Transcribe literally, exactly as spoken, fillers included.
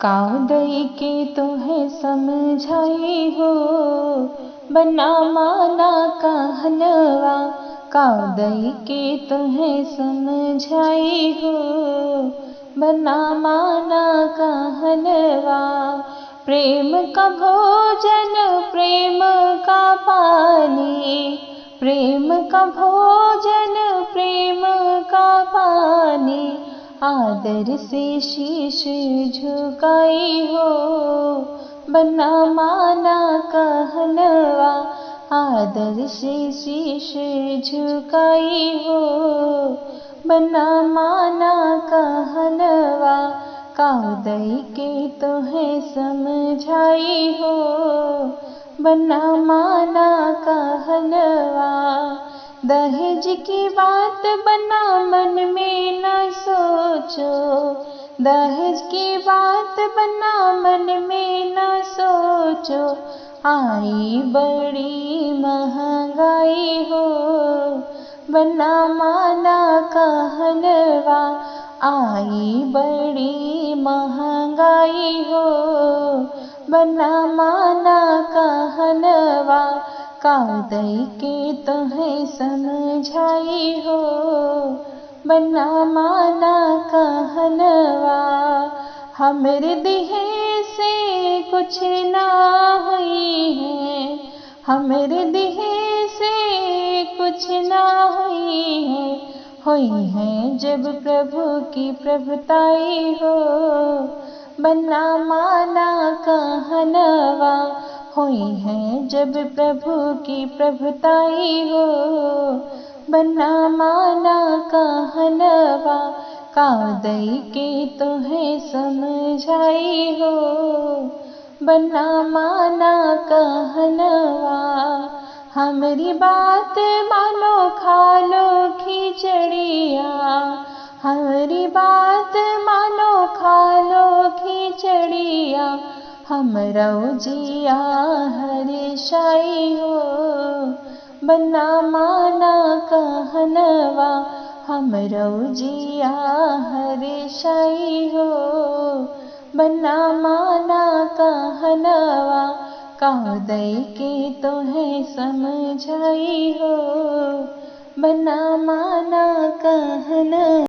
काव दई के तोहे समझाई हो, बना माना कहनवा। काव दई के तोहे समझाई हो, बना माना कहनवा। प्रेम का भोजन, प्रेम का पानी, प्रेम का भोजन, प्रेम का पानी। आदर से शीश झुकाई हो, बना माना कहनवा। आदर से शीश झुकाई हो, बना माना कहनवा। काव दई के तोहे समझाई हो, बना माना कहनवा। दहेज की बात बना मन में न सोचो, दहेज की बात बना मन में न सोचो। आई बड़ी महंगाई हो, बना माना कहनवा। आई बड़ी महंगाई हो, बना माना कहनवा। काव दई के तोहे समझाई हो, बना माना कहनवा। हमरे दिहे से कुछ ना होई है, हमरे दिहे से कुछ ना होई है। होई है जब प्रभु की प्रभुताई हो, बना माना कहनवा। होई है जब प्रभु की प्रभुताई हो, बना माना कहनवा। काव दई के तोहे समझाई हो, बना माना कहनवा। हमरी बात मानो, खा लो खिचड़िया, हमरी बात मानो, खा लो खिचड़िया। हमरौ जिया हरिशाई हो, बना माना कहनवा। हमरौ जिया हरिशाई हो, बना माना कहनवा। काव दई के तोहे समझाई हो, बना माना कहनवा।